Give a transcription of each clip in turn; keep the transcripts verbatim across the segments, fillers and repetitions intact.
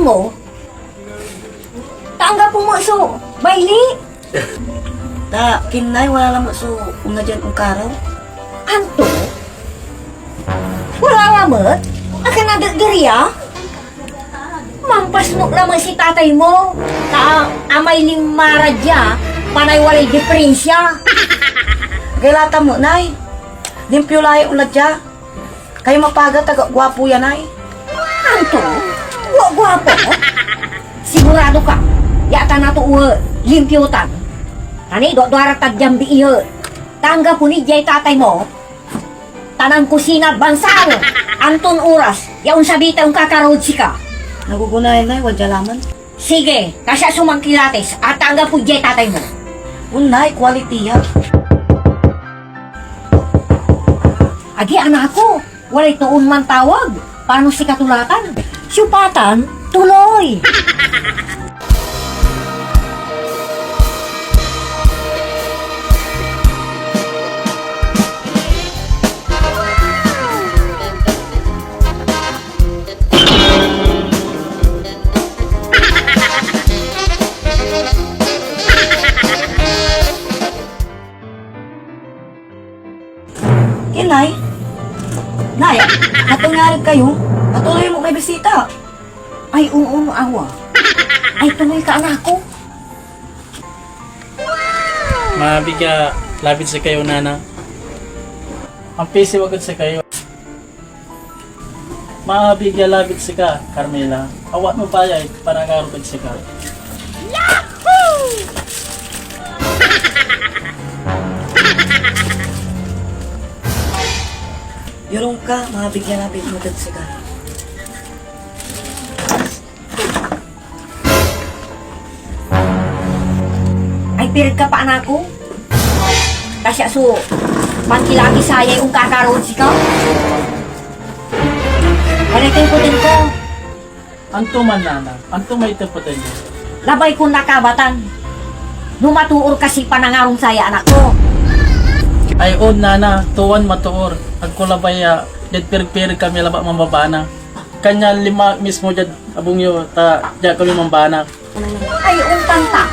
mo. Ta anggapo met so baili. Ta akin, Nay, wala lamet so onla dian onkaraw. Anto? Wala lamet? Akin a gerger ya? Mampasnok lamet si tatay mo, ta amay linma ra dia, panay walay diperensia. Agay la ta met, Nay. Limpio la yay onla dia. Kayo mapaga, ta guapo ya, Nay. Anto? Gua-, guapo? Sigurado ka ya atan a too, limpio tan. Tan ni, dua-dua ra tagdian bii, ta anggapo ni diay tatay mo, ta nankusina bansal. Anton oras ya onsabi tay onkakaraw ed sika? Nagogonay, Nay, wadia laman. Sige, ta siak so mankilatis, ta anggapo diay tatay mo. On, Nay, quality ya. Agi, anak ko, walay toon mantawag. Panon sikato la tan? Siopa tan, tuloy! Inay? Nay, nato ngarud kayo? Patuloy mo may bisita. Ay, oo, awa. Ay, tuloy ka, anak ko. Maabig ya labid sikayo, Nana. Ampisiw ak ed sikayo. Maabig ya labid sika, Carmela. Awa mo bayay panangaro ed sika. Yorung ka, maabig ya labid mo ed sika. Ay, pired ka pa, anak ko. Ta siak so mankilaki sayay onkakaro ed sika. Walay tepeten ko. Anto man, Nana? Anto may tepeten yo? Labay kon nakabatan no matoor kasi panangarom saya anak ko. Ay, on, Nana, tuan matoor. Agko labay ya diad pirpir kami labat mambabana. Kanyan linma ak mismo diad abung yo, ta dia kami mambana. Ay, ontan ta.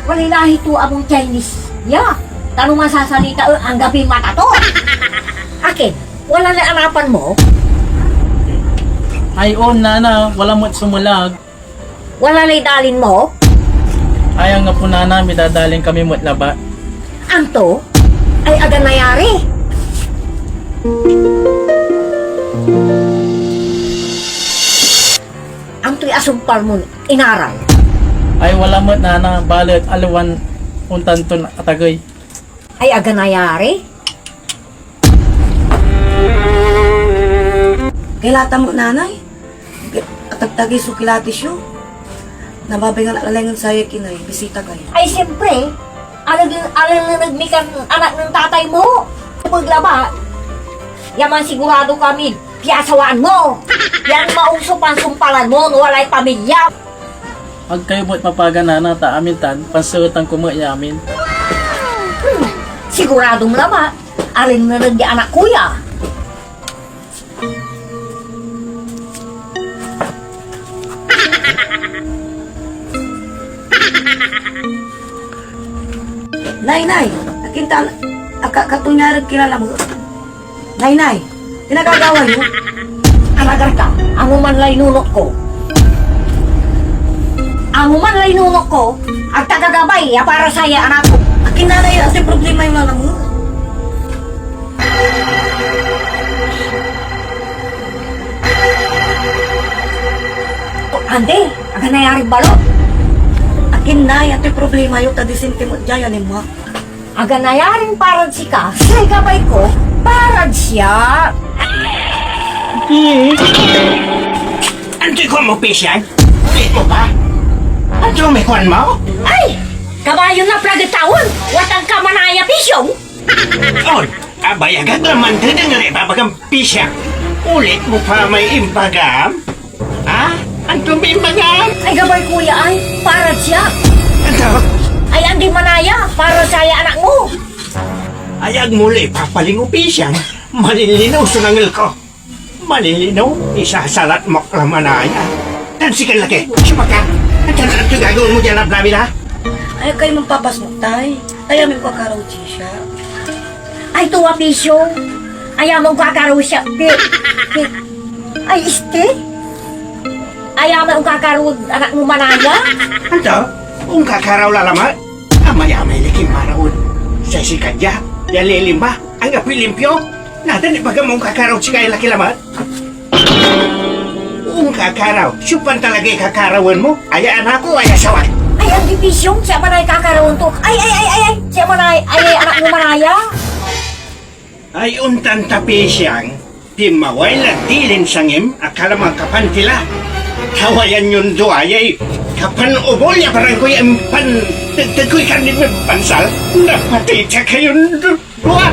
Walay lahi to abung Chinese ya. Ta no mansasalita, eh, anggapoy mata to. Akin, wala lay anapan mo? Ay, on, Nana, wala met so melag. Wala lay dalin mo? Ay, anggapo, Nana, midadalin kami met labat. Anto? Ay, aga nayari? Antoy asumpal mon inaral? Ay, wala met, Nana, balet aliwan ontan ton atagey. Ay, aga nayari? Kailata mo, Nanay? Atagtagey so kilatis yo. Nababaingan ak la laingen saya kinay bisita kayo. Ay, siyempre, alag-, alalneg mi kan anak nen tatay mo. Nepeg labat. Ya mansigurado kami, piasawaan mo. Pian maong so pansumpalan mo no walay pamilya. Ag kayo met mapaga, Nana, ta amin tan, panseetan ko met ya amin. Hmm, siguradom labat, alalneg ya anak ko ya. Nay, nay, akin tan, aka-, katonyarig kilala mo. Nay, nay, pinagagawa yo? Alagar ka, amo man lay nunot ko. Amo man lay nunot ko, ag ta gagabay ya para saya anak ko. Akin nanay, asoy problema yo lalamot? Andi, aga nayarin balo? Akin nay, antoy problema yo, ta disinti met dia ya linma. Aga nayarin parad sika, say gabay ko, parad siak. Antoy kuan mo, Pisian? Ulit mo pa? Anto may kuan mo? Ay! Kabayo na pragetaon! Watan ka manaya, Pisyong! On, abayag ak la mantedeng ed ibabagam, Pisian. Ulit mo pa may imbagam? Ha? Anto may imbagam? Ay, gabay ko ya ay, parad siak. Anto? Ay, andi manaya, para saya anak mo. Ay, agmo la ipapalingo, Pisian. Malinlinew so nangel ko. Malinlinew, isasalat mo ak la manaya. Tan sikan laki, siopa ka? Antan antoy gagawaen mo diad labi la? Ay, kay manpapasnok, tay. Ay, amin ko akaraw, Chisha. Ay, tua, Pisyo. Ay, ama, onkakaraw siak, pi-, pi-, ay, isti. Ay, ama, onkakaraw, anak mo manaya. Anto? Onkakaraw la lamet? Amayamay laki maraon. Say sika dia, ya lilimba, anggapoy limpio. Natan ibaga mo onkakaraw sikay laki lamet? Onkakaraw. Siopan talagay kakarawen mo? Aya anak ko, aya sawak. Ay, andi, Pisyong, siak manay kakarawen to. Ay, ay, ay, ay, ay, siak manay, ay, ay, anak mo manaya. Ay, ontan ta, Pisyang, pinmaway lad dilin sangim a kala makapanti la. Tawayan yon duayay kapan obol ya baranggoy impan tegteg koy karni mid pansal. Napatey ta kayon du-, dua.